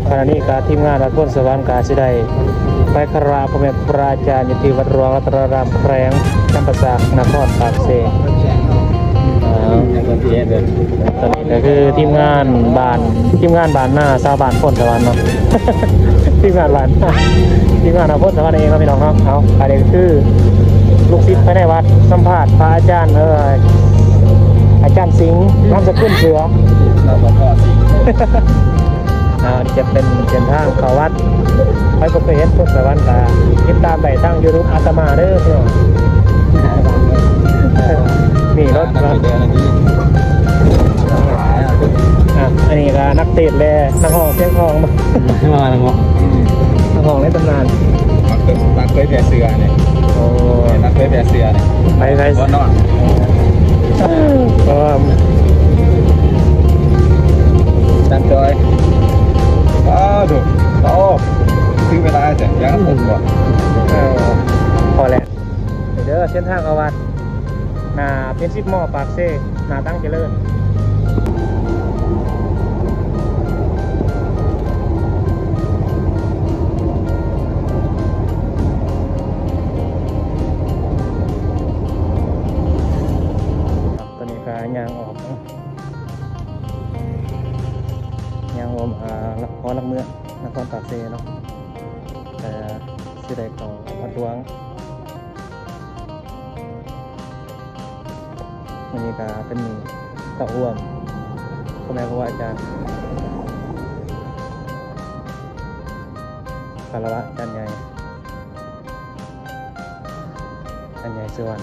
ຂະນະນີ້ກະທີມງານວັດໂພນສະຫວັນກະຊິໄດ້ໄປຄາລະວະພໍ່ແມ່ຄູບາອາຈານຢູ່ທີ່ວັດຫຼວງລັດຕະນາລາມ ແຂວງຈຳປາສັກ ນະຄອນປາກເຊ. ອ່າ ຕອນນີ້ກະຄືທີມງານບ້ານ ທີມງານບ້ານນາ ຊາວບ້ານໂພນສະຫວັນເນາະ ທີມງານບ້ານນາ ທີມງານບ້ານໂພນສະຫວັນເອງເນາະ ພີ່ນ້ອງເນາະ. ເອົາ ອັນນີ້ຄືລູກສິດພາຍໃນວັດ ສຳພາດພະອາຈານ ເອີ ອາຈານສິງ ນາມສະກຸນເສືອ ນາມສະກຸນສິງ. ອ່າ ນີ້ຈະເປັນເສັ້ນທາງເຂົ້າວັດ ໃຜບໍ່ເຄີຍເຫັນໂພນສະຫວັນກະຕິດຕາມໄດ້ທາງຢູທູບອາດຕະມາເດີພີ່ນ້ອງ. ມີລົດເນາະ ອ່າ ອັນນີ້ກະນັກເທດ ແລະ ນັກຮ້ອງສຽງທອງ ມາແລ້ວເນາະ ນັກຮ້ອງໃນຕຳນານ ມັກເຄີຍ ມັກເຄີຍແຜ່ເສືອນີ້. ໂອ້ ມັກເຄີຍແຜ່ເສືອນີ້ ໄປ ໄປ ບໍ່ນອນ ເອີ ຈັນຈອຍ ອ້າວ ໂອ້ ຊື້ເວລາແທ້ ຢາກນຳຜົມບໍ່? ເອີ ພໍແລ້ວ ນີ້ເດີ ເສັ້ນທາງເຂົ້າວັດ ໜ້າເປັນສິບມໍ ປາກເຊ ໜ້າຕັງຈະເລີນ. ຕອນນີ້ກະຍ່າງອ້ອມ ຍ່າງອ້ອມ ອ່າ ຫໍຫຼັກເມືອງ ນະຄອນປາກເຊເນາະ ເອີ ຊິໄດ້ເຂົ້າວັດຫຼວງ. ມື້ນີ້ກະເປັນມື້ເຂົ້າຮ່ວມພໍ່ແມ່ຄູບາອາຈານ ຄາລະວະອາຈານໃຫຍ່ ອາຈານໃຫຍ່ສຸວັນ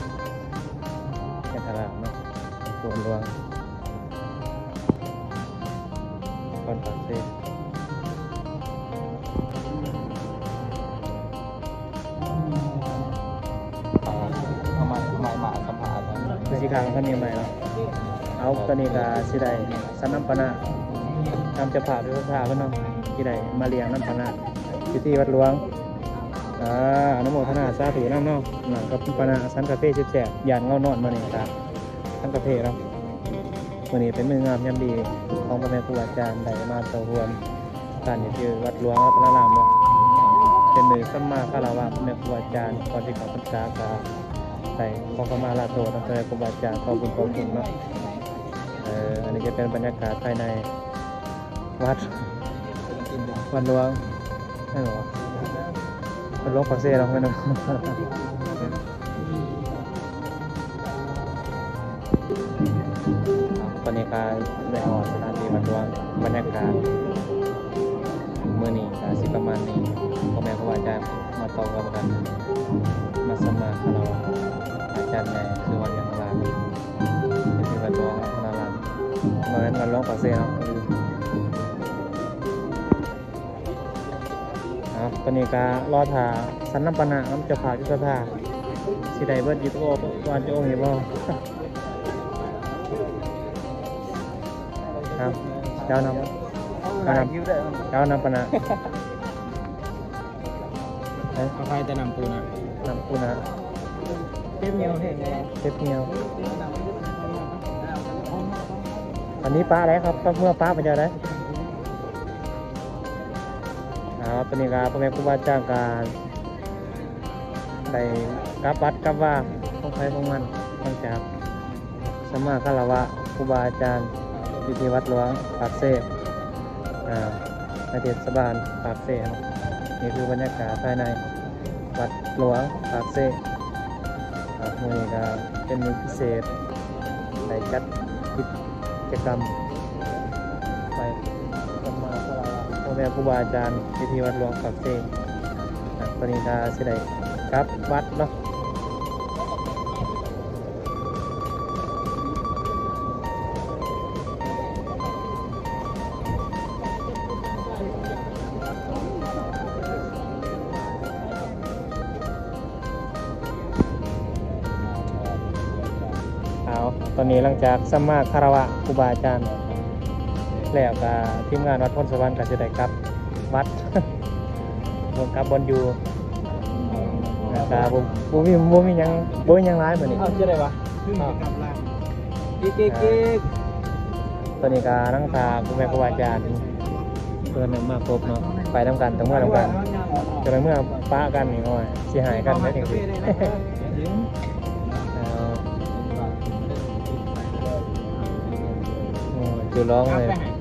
ເທດອາຣາມເນາະ ວັດຫຼວງ ນະຄອນປາກເຊ. ເອົາໄມ ເອົາໄມມາສຳພາດ ຄືຊິກາງເພິ່ນມີໄມເນາະ. ເອົາ ຕອນນີ້ກະຊິໄດ້ສັນນ້ຳປານະ ນຳເຈົ້າພາບເຈົ້າສັດທາເພິ່ນເນາະ ຊິໄດ້ມາລ້ຽງນ້ຳປານະຢູ່ທີ່ວັດຫຼວງ. ອາ ອະນຸໂມທະນາສາທຸນຳເນາະ ນ້ຳກັບປານະ ສັນກາເຟແຊບໆ ຢ້ານເຫງົານອນມື້ນີ້ກະສັນກາເຟເນາະ. ມື້ນີ້ເປັນມື້ງາມຍາມດີຂອງພໍ່ແມ່ຄູບາອາຈານໄດ້ມາເຂົ້າຮ່ວມການຢູ່ທີ່ວັດຫຼວງລັດຕະນາລາມເນາະ ເປັນມື້ສຳມາຄາລະວະແມ່ຄູບາອາຈານ ກ່ອນທີ່ເຂົ້າພັນສາກະໄດ້ຂໍຂະມາລາໂທນຳພໍ່ແມ່ຄູບາອາຈານ ຂໍບຸນຂອບຄຸນເນາະ. ເອີ ອັນນີ້ຈະເປັນບັນຍາກາດພາຍໃນວັດ ວັດຫຼວງ ແມ່ນບໍ່? ວັດຫຼວງປາກເຊເນາະ ແມ່ນບໍ່? ຕອນນີ້ກະໄດ້ຮອດສະຖານທີ່ວັດຫຼວງ ບັນຍາກາດມື້ນີ້ກະຊິປະມານນີ້ ພໍ່ແມ່ຄູບາອາຈານມາເຂົ້າຮ່ວມກັນ ມາສຳມາຄາລະວະອາຈານໃຫຍ່ ຄືວັດຍາງລາ ເປັນທີ່ວັດຫຼວງລັດຕະນາລາມ ບໍ່ແມ່ນວັດຫຼວງປາກເຊເນາະ. ເອົາ ຕອນນີ້ກະລໍຖ້າສັນນ້ຳປານະນຳເຈົ້າພາບເຈົ້າສັດທາ ຊິໄດ້ເບິດຢູ່ບໍ່ ວ່າຈະອົງຢູ່ບໍ່? ເອົາ ເຈົ້ານຳ ເຈົ້ານຳ ເຈົ້ານຳປານະ. ເອີ ເອົາໃສ່ແຕ່ນ້ຳປູນະ ນ້ຳປູນະ ເຈັບຍ່ຽວແຮງ ເຈັບຍ່ຽວ. ອັນນີ້ປະໄດ້ຄັບ ກັບເມືອປະໄປເຈົ້າໄດ້. ອ່າ ຕອນນີ້ກະພໍ່ແມ່ຄູບາອາຈານກະໄດ້ກັບວັດກັບວາຂອງໃຜຂອງມັນ ຫຼັງຈາກ ສຳມາຄາລະວະຄູບາອາຈານຢູ່ທີ່ວັດຫຼວງປາກເຊ ອ່າ ໃນເທດສະບານປາກເຊເນາະ. ນີ້ຄືບັນຍາກາດພາຍໃນວັດຫຼວງປາກເຊ. ອ່າ ມື້ນີ້ກະເປັນມື້ພິເສດ ໄດ້ຈັດກິດຈະກຳໄປສຳມາຄາລະວະພໍ່ແມ່ຄູບາອາຈານຢູ່ທີ່ວັດຫຼວງປາກເຊ. ອ່າ ຕອນນີ້ກະຊິໄດ້ກັບວັດເນາະ. ເອົາ ຕອນນີ້ຫຼັງຈາກສຳມາຄາລະວະຄູບາອາຈານແລ້ວ ກະທີມງານວັດໂພນສະຫວັນກະຊິໄດ້ກັບວັດ ວນກັບບ່ອນຢູ່ ກະບໍ່ ບໍ່ມີ ບໍ່ມີຫຍັງ ບໍ່ມີຫຍັງຫຼາຍມື້ນີ້. ເອົາ ຈະໄດ້ວະ ເອົາ ເກັກໆ ຕອນນີ້ກະນັ່ງຖ້າຄູແມ່ຄູບາອາຈານ ເພິ່ນມາຄົບເນາະ ໄປນຳກັນ ຕ້ອງເມືອນຳກັນ ຈະໄດ້ເມືອປະກັນນີ້ ໂອ້ຍ ຊິຫາຍກັນໄດ໋ຈັ່ງຊີ້. ເອົາ ໂອ້ຍ ຈຸລອງເລີຍ.